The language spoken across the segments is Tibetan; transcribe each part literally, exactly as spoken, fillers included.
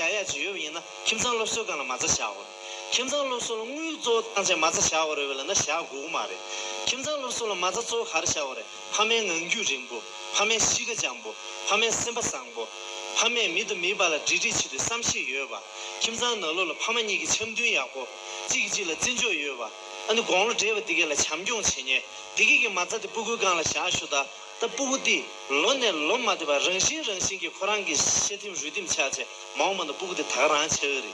བྱ་ཡག་ཅིག་ཡོད་པ་ཡིན་ན། ཁྱིམ་ཚང་སློབ་གསོའི་སྒང་ལ་མ་རྩ་བཞག་དགོས་རེད། ཁྱིམ་ཚང་སློབ་གསོ་ལ་དངུལ་གཙོ་བོ་བཏང་བྱས་མ་རྩ་བཞག་དགོས་རེད་པས་ལབ་ན་བཞག་དགོས་ཀྱི་མ་རེད། ཁྱིམ་ཚང་སློབ་གསོ་ལ་མ་རྩ་གཙོ་བོ་ག་རེ་བཞག་དགོས་རེད། ཕ་མའི་ངང་རྒྱུད་རིང་པོ། ཕ་མའི་གཤིས་ཀ་འཇམ་པོ། ཕ་མའི་སེམས་པ་བཟང་པོ། ཕ་མས་མི་དང་མིའི་བར་ལ་འབྲེལ་འདྲིས་ཆེད་དུ་བསམ་ཤེས་ཡོད་པ། ཁྱིམ་ཚང་ནང་ལོགས་ལ་ཕ་མ་གཉིས་ཀྱི་འཆམ་མཐུན་ཡག་པོ། གཅིག་གིས་གཅིག་ལ་བརྩི་འཇོག་ཡོད་པ། ཨ་ནི་དགུང་ལོ་བགྲེས་པ་དེ་གས་ལ་བྱམས་སྐྱོང་བྱེད་མཁན་དེ་གས་ཀྱི་མ་རྩ་དེ་སྤུ་གུའི་སྒང་ལ་བཞག་ཞུ་དང་། ད་སྤུ་གུ་དེ་ལོ་ནས་ལོ་མ་བདེ་བར་རང་བཞིན་རང་བཞིན་གྱིས་ཁོ་རང་གི་ཤ་ཐིམ་རུས་ཐིམ་ཆགས་བྱས། མ་འོངས་པ་ན་སྤུ་གུ་དེ་ད་ག་རང་ཆགས་ཀྱི་རེད།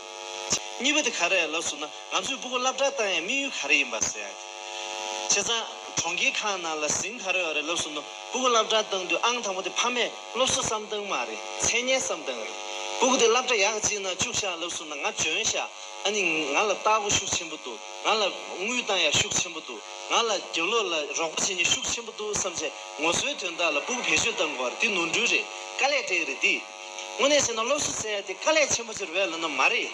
གཉིས་པ་དེ་ག་རེ་རེད་ལབ་སོང་ན། ང་ཚོས་སྤུ་གུ་སློབ་གྲྭ་བཏང་ཡའི་དམིགས་ཡུལ་ག་རེ་ཡིན་པ་ཟེར་ཡ་དེ། བྱས་ཙང་གྲོང་ཁྱེར་ཁག་ནང་ལ་ཟིང་ག་རེ་ཡོད་རེད་ལབ་སོང་ན། སྤུ་གུ་སློབ་གྲྭ་བཏང་དུས་ཨང་དང་པོ་དེ་ཕ་མས་སློབ་གསོ་བསམ་བཏང་མ་རེད། མཚན་སྙན་བསམ་བཏང་རེད། སྤུ་གུ་དེ་སློབ་གྲྭ་ཡག་ཅིག་ནང་བཅུག་ཤག་ལབ་སོང་ན། ང་འཇོན་ཤག་ཨ་ནི་ང་ལ་བདག་པོ་ཤུགས་ཆེན་པོ་འདུག་ང་ལ་དངུལ་བཏང་ཡ་ཤུགས་ཆེན་པོ་འདུག་ང་ལ་རྒྱབ་ལོགས་ལ་རོགས་པ་བྱེད་མཁན་ཤུགས་ཆེན་པོ་འདུག་བསམ་བྱས་ངོ་སོའི་དོན་དག་ལ་སྤུ་གུ་བེད་སྤྱོད་བཏང་དགོས་པ་རེད། འདི་ནོར་འཁྲུལ་རེད། དཀའ་ལས་སྤྲད་ཀྱི་རེད་འདི། དངོས་གནས་བྱས་ན་སློབ་གསོ་ཟེར་ཡ་དེ་དཀའ་ལས་ཆེན་པོ་ཅིག་རེད་པས་ལབ་ན་མ་རེད།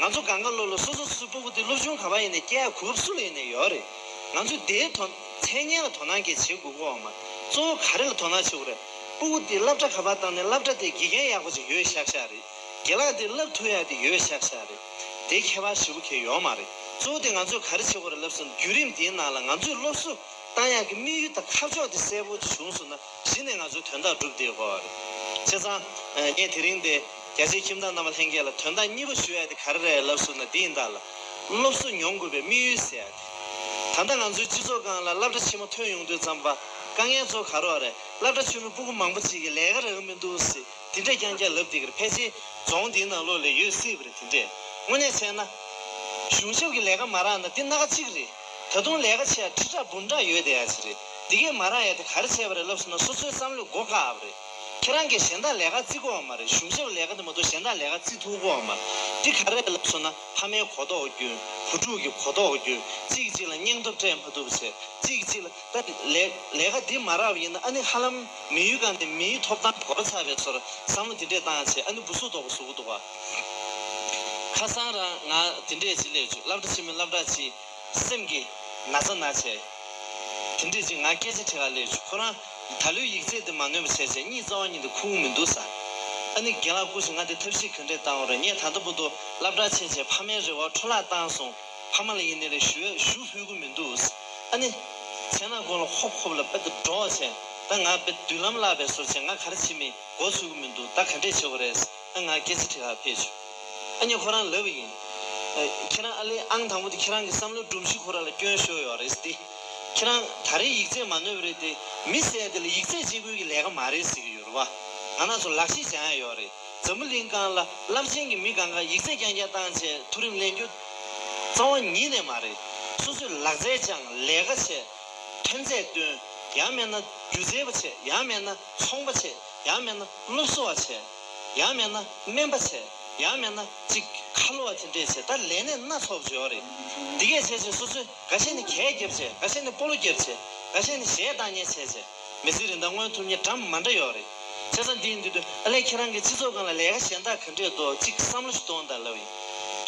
ང་ཚོ་སྒང་ག་ལོགས་ལ་སོ་སོ་སོ་སོའི་སྤུ་གུ་དེ་སློབ་སྦྱོང་ག་པར་ཡིན་ནའི་སྐྱེལ་ཡ་གོ་སྐབས་སུ་ལ་ཡིན་ནའི་ཡོད་རེད། ང་ཚོས་དེའི་དོ་མཚན་སྙན་ལ་དོ་སྣང་གལ་ཆེ་དགོས་ཀྱི་ཡོད་མ་རེད། གཙོ་བོ་ག་རེ་ལ་དོ་སྣང་བྱེད་དགོས་རེད། སྤུ་གུ་དེ་སློབ་གྲྭ་ག་པར་བཏང་ནའི་སློབ་གྲྭ་དེ་དགེ་རྒན་ཡག་པོ་ཅིག་ཡོད་ཤག་ཤག་རེད། རྒན་ལགས་དེ་བསླབ་ཐུབ་ཡ་དེ་ཡོད་ཤག་ཤག་རེད། དེ་ཁྱད་པར་ཞེ་པོ་གང་ཡང་ཡོད་མ་རེད། གཙོ་བོ་དེ་ང་ཚོས་ག་རེ་བྱེད་དགོས་རེད་ལབ་སོང་ན། བརྒྱུད་རིམ་དེའི་ནང་ལ་ང་ཚོས་སློབ་གསོ་བཏང་ཡག་གི་དམིགས་ཡུལ་དང་ཁ་ཕྱོགས་དེ་གསལ་པོ་ཅིག་བྱུང་སོང་ན། གཞི་ནས་ང་ཚོའི་དོན་དག་འགྲུབ་བསྡད་ཡོད་རེད། བྱས་ཙང་། ངས་དེ་རིང་འདི་རྒྱ་ཆེའི་ཁྱིམ་བདག་རྣམ་པ་ལྷན་རྒྱས་ལ་དོན་དག་གཉིས་པ་ཞུ་ཡ་དེ་ག་རེ་རེད་ལབ་སོང་ན། འདི་ཡིན་ད་ལ། སློབ་གསོ་མྱོང་དགོས་པའི་དམིགས་ཡུལ་ཟེར་ཡ་དེ། ད་ལྟ་ང་ཚོའི་སྤྱི་ཚོགས་སྒང་ལ་སློབ་གྲྭ་ཆེན་མོ་ཐོན་ཡོང་དུས་ཙམ་པ། དཀའ་ངལ་གཙོ་བོ་ག་རེ་རེད། སློབ་གྲྭ་ཆེན་མོའི་སྤུ་གུ་མང་པོ་ཅིག་གིས་ལས་ཀ་རག་གི་མི་འདུག་ཟེར། དེ་འདྲས་རྐྱང་རྐྱང་ལབ་བསྡད་ཀྱི་རེད། ཕལ་ཆེར་རྫོང་འདིའི་ནང་ལོགས་ལ་ཡོད་སྲིད་པ་རེད། དེ་འདྲས། དངོས་གནས་བྱས་ན། གཞུང་ཞབས་ཀྱི་ལས་ཀ་མ་རག་ན་འདི་སྣ་ཁ་གཅིག་རེད། ད་དུང་ལས་ཀ་བྱེད་ཡ་ཁྲི་ཕྲག་འབུམ་ཕྲག་ཡོད་བསྡད་ཡ་ཅིག་རེད། འདི་གས་མ་རག་ཡ་དེ་ག་རེ་བྱས་པ་རེད་ལབ་སོང་ན། སོ་སོའི་བསམ་བློས་མགོ་བཀག་པ་རེད། ཁྱེད་རང་གིས་གཞན་དག་ལས་ཀ་བརྩི་དགོས་པ་མ་རེད། གཞུང་ཞབས་ལས་ཀ་དེ་མ་གཏོགས་གཞན་དག་ལས་ཀ་བརྩི་ཐུབ་དགོས་པ་མ་རེད། འདི་ག་རེ་རེད་ལབ་སོང་ན། ཕ་མའི་གོ་རྟོགས་སྐྱོན། བུ་ཕྲུག་གི་གོ་རྟོགས་སྐྱོན། གཅིག་གིས་གཅིག་ལ་སྙིང་སྟོབས་སྤྲད་མ་ཐུབ་བྱས། གཅིག་གིས་གཅིག་ལ། ད་ལས་ལས་ཀ་འདི་མ་རག་པ་ཡིན་ན། ཨ་ནི་ཧ་ལམ་མི་ཡུལ་སྒང་ནས་མིའི་ཐོབ་ཐང་བོར་ཚར་བའི་ཚོར། བསམ་བློ་དེ་འདྲས་བཏང་བྱས། ཨ་ནི་སྦུ་སུབ་རྡོག་པོ་བཟོ་གི་འདུག་ག་ཁ་སང་རང་ང་དེ་འདྲས་ཅིག་སླེབས་བྱུང་། སློབ་གྲྭ་ཆེན་མོའི་སློབ་གྲྭ་ཅིག་སེམས་ཀྱི་ན་ཚ་ན་བྱས། དེ་འདྲས་ཅིག་ང་སྐད་ཆ་དྲི་ག་སླེབས་བྱུང་། ཁོ་རང་ད་ལོའི་ཡིག་ཚད་དེ་མ་ནོན་པ་བྱས་བྱས། གཉིད་རྩ་བ་ཉིད་དུ་ཁུག་གི་མི་འདུག་ཟེར། ཨ་ནི་རྒན་ལགས་སྐུ་མཁྱེན། ང་དེ་ཐབས་ཤེས་ག་འདྲས་བཏང་དགོས་རེད། ངས་ད་ལྟ་བར་དུ་སློབ་གྲྭ་ཕྱིན་བྱས་ཕ་མའི་རེ་བ་འཕྲོ་བརླག་བཏང་སོང་། ཕ་མ་ལ་ཡིན་ནའི་རེད། ཞུ་ཞུ་ཕོད་ཀྱི་མི་འདུག་ཨ་ནི། མཚན་ནག་ཁོང་ལ་ཧོབ་ཧོབ་ལ་དཔེ་དེ་འདྲོགས་བྱས། ད་ང་དཔེ་མདུན་ལམ་བརླག་པའི་བཟོ་བྱས། ང་ག་རེ་བྱེད་མིན་མགོ་ཚོས་ཀྱི་མི་འདུག་ད་ག་འདྲས་བྱེད་དགོས་རེད། ཨ། ང་སྐད་ཆ་དྲི་ག་ཕེབས་བྱུང་། ཨ་ནི་ཁོ་རང་ལབ་པ་ཡིན། ཨ། ཁྱེད་རང་ཨ་ལས་ཨང་དང་པོ་དེ་ཁྱེད་རང་གི་བསམ་བློའི་སྒྲོམ་གཞི་ཁོ་རང་ལ་སྐྱོན་ཤོར་ཡོད་རེད་དེ། ཁྱེད་རང་ད་རེས་ཡིག་ཚད་མ་ནོན་པ་རེད་དེ། མི་ཟེར་ཡ་དེ་ལ་ཡིག་ཚད་གཅིག་པུའི་གི་ལས་ཀ་མ་རེད་ཟེར་གི་ཡོད་རེད་པ། ང་རང་ཚོ་ལག་ཤེས་སྦྱང་ཡ་ཡོད་རེད། འཛམ་བུ་གླིང་སྒང་ལ་རླབས་ཆེན་གྱི་མི་སྒང་ག་ཡིག་ཚད་རྐྱང་རྐྱང་བཏང་བྱས་མཐོ་རིམ་ལེན་རྒྱུ་རྩ་བ་ཉིད་ནས་མ་རེད། སོ་སོས་ལག་རྩལ་སྦྱངས། ལས་ཀ་བྱས། ཐོན་རྫས་བཏོན། ཡང་མིན་ན་སྒྱུ་རྩལ་པ་བྱས། ཡང་མིན་ན་ཚོང་པ་བྱས། ཡང་མིན་ན་སློབ་གསོ་བ་བྱས། ཡང་མིན་ན་སྨན་པ་བྱས། ཡང་མིན་ན་ཅིག་ཁ་ལོ་བ་དེ་འདྲས་བྱས། ད་ལས་གནས་སྣ་ཚོགས་ཡོད་རེད། འདི་གས་བྱས་བྱས་སོ་སོས་འགའ་ཤས་ནི་གད་རྒྱབ་བྱས། འགའ་ཤས་ནི་སྤོ་ལོ་རྒྱབ་བྱས། འགའ་ཤས་ནི་གཞས་བཏང་མཁན་བྱས་བྱས། མི་ཚེ་རིང་ཐང་མངོན་ཐུབ་མཁན་འདྲ་མི་འདྲ་ཡོད་རེད། བྱས་ཙང་འདི་ཡིན་དུས་དུས་ཨ་ལས་ཁྱེད་རང་གི་སྤྱི་ཚོགས་སྒང་ལ་ལས་ཀ་གཞན་དག་ག་འདྲས་འདུག་ཅིག་བསམ་བློ་ཞིག་གཏོང་དང་ལབ་ཡིན།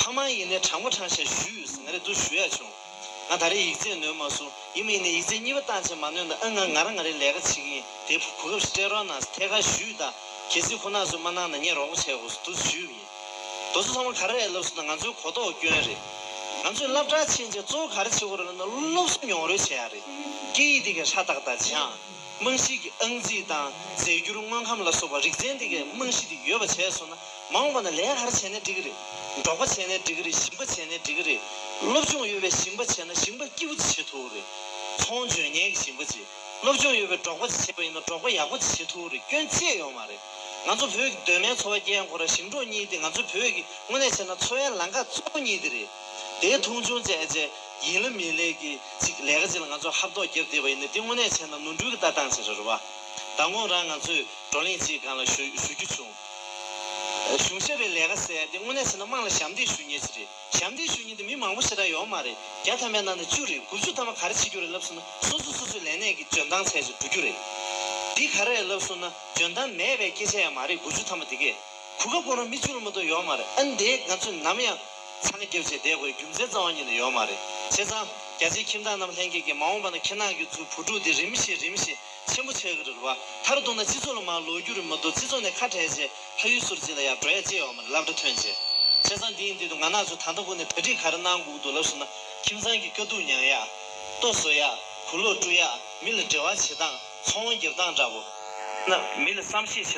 ཕ་མ་ཡིན་ནའི་དྲང་པོ་དྲང་བཞག་ཞུས་ཡོད་ཟེར། ང་རེ་འདུག་ཞུ་ཡ་བྱུང་། ང་ད་རེས་ཡིག་ཚད་ནོན་མ་སོང་། ཡིན་མིན་ནས་ཡིག་ཚད་གཉིས་པ་བཏང་བྱས་མ་ནོན་ན། ཨ། ང་ང་རང་ང་རེ་ལས་ཀ་བྱེད་ཀྱི་ཡིན། དེ་གོ་སྐབས་ཤིག་སྤྲད་རོགས་གནང་ཟེར་ཐད་ཀར་ཞུས་དང་། གལ་སྲིད་ཁོ་ན་ཚོས་མ་གནང་ན་ངས་རོགས་པ་བྱེད་དགོས་ཟེར་འདུག་ཞུས་པ་ཡིན། དེ་ཚོ་ཚང་མ་ག་རེ་རེད་ལབ་སོང་ན། ང་ཚོའི་གོ་རྟོགས་སྐྱོན་རེད། ང་ཚོས་སློབ་གྲྭར་ཕྱིན་བྱས་གཙོ་བོ་ག་རེ་བྱེད་དགོས་རེད་ལབ་ན། སློབ་གསོ་མྱོང་རོལ་བྱེད་ཡ་རེད། སྐད་ཡིག་དེ་གའི་ཧྲ་ཏག་ཏག་སྦྱངས། རྨང་གཞི་གི་ཨང་རྩིས་དང་རྫས་འགྱུར་དངོས་ཁམས་ལ་སོགས་པ་རིག་ཚན་དེ་གའི་རྨང་གཞི་དེ་ཡོད་པ་བྱས་སོང་ན། མ་འོངས་པ་ན་ལས་ཀ་ག་རེ་བྱས་ནའི་འགྲིག་གི་རེད། འབྲོག་པ་བྱས་ནའི་འགྲིག་གི་རེད། ཞིང་པ་བྱས་ནའི་འགྲིག་གི་རེད། སློབ་སྦྱོང་ཡོད་པའི་ཞིང་པ་བྱས་ན་ཞིང་པ་སྐྱིད་པོ་ཅིག་བྱེད་ཐུབ་ཀྱི་རེད། ཚོང་འཇོན་མཁན་གྱི་ཞིང་པ་ཅིག་སློབ་སྦྱོང་ཡོད་པའི་འབྲོག་པ་ཅིག་བྱས་པ་ཡིན་ན་འབྲོག་པ་ཡག་པོ་ཅིག་བྱེད་ཐུབ་ཀྱི་རེད། སྐྱོན་ཅི་ཡང་ཡོད་མ་རེད། ང་ཚོ་བོད་ཀྱི་གདོད་མའི་འཚོ་བ་སྐྱེལ་ཡག་ཁོ་རང་ཞིང་འབྲོག་གཉིས་དེ། ང་ཚོ་བོད་ཀྱི་དངོས་གནས་བྱས་ན་འཚོ་བའི་ལམ་ཁ་གཙོ་བོ་གཉིས་དེ་རེད། དེའི་མཐོང་ཆུང་བྱས་བྱས་ཡིན་ལ་མིན་ལ་གི་ཅིག་ལས་ཀ་ཅིག་ལ་ང་ཚོ་ཧབ་ཐོག་བརྒྱབ་བསྡད་པ་ཡིན་ན། དེ་དངོས་གནས་བྱས་ན་ནོར་འཁྲུལ་གྱི་ལྟ་སྟངས་ཅིག་རེད་པ། མདང་དགོང་རང་ང་ཚོས་བགྲོ་གླེང་ཅིག་སྒང་ལ་ཞུ་ཞུ་རྒྱུ་བྱུང་། གཞུང་ཞབས་པའི་ལས་ཀ་ཟེར་ཡ་དེ་དངོས་གནས་བྱས་ན་དམངས་ལ་ཞབས་འདེགས་ཞུ་མཁན་ཅིག་རེད། ཞབས་འདེགས་ཞུ་མཁན་དེ་མི་མང་པོ་ཞེ་དྲག་ཡོད་མ་རེད། བརྒྱ་ཐམ་པའི་ནང་ནས་བཅུ་རེད། དགུ་བཅུ་ཐམ་པ་ག་རེ་བྱེད་རྒྱུ་རེད་ལབ་སོང་ན། སོ་སོ་སོ་སོའི་ལས་གནས་ཀྱི་འཇོན་ཐང་ཚད་ཅིག་འགྲོ་རྒྱུ་རེད། འདི་ག་རེ་རེད་ལབ་སོང་ན། འཇོན་ཐང་མེད་པའི་སྐད་ཆ་ཡང་མ་རེད། དགུ་བཅུ་ཐམ་པ་དེ་གས། གོ་སྐབས་ཁོ་རང་མི་བཅུ་ལ་མ་གཏོགས་ཡོད་མ་རེད། ཨ་ནི་དེ་ང་ཚོས་ནམ་ཡང་འཚང་ཁ་བརྒྱབ་བྱས་བསྡད་དགོས་རྒྱུ་མཚན་རྩ་བ་ཉིད་ནས་ཡོད་མ་རེད། བྱས་ཙང་རྒྱ་ཆེའི་ཁྱིམ་བདག་རྣམས་ལྷན་རྒྱས་ཀྱིས་མ་འོངས་པ་ན་ཁྱེད་རྣམས་ཀྱི་ཚོའི་བུ་ཕྲུག་དེ་རིམ་བཞིན་རིམ་བཞིན་ ཆེན་པོ་ཆགས་ཀྱི་རེད་བ། མཐར་གཏུགས་ན་སྤྱི་ཚོགས་ལ་མར་ལོག་རྒྱུ་རེད་མ་གཏོགས། སྤྱི་ཚོགས་ནས་ཁ་བྲལ་བྱས་ཕ་ཡུལ་སུ་རུ་ཅིག་ལ་ཡར་འགྲོ་ཡ་ཅི་ཡོད་མ་རེད། སློབ་གྲྭ་ཐོན་བྱས། བྱས་ཙང་འདི་ཡིན་དུས་ང་རང་ཚོ་ད་ལྟ་གུན་ནས་གྲ་སྒྲིག་ག་རེ་གནང་དགོས་འདུག་ལབ་སོང་ན། ཁྱིམ་ཚང་གི་དཀའ་སྡུག་མྱང་ཡ། ལྟོ་བཟོ་ཡ། གོས་ལོག་བཀྲུ་ཡ། མི་ལ་འབྲེལ་བ་བྱེད་སྟངས། ཚོང་བ་འགྱུར་སྟངས་འདྲ་པོ། ན་མི་ལ་བསམ་ཤེས་བྱེད།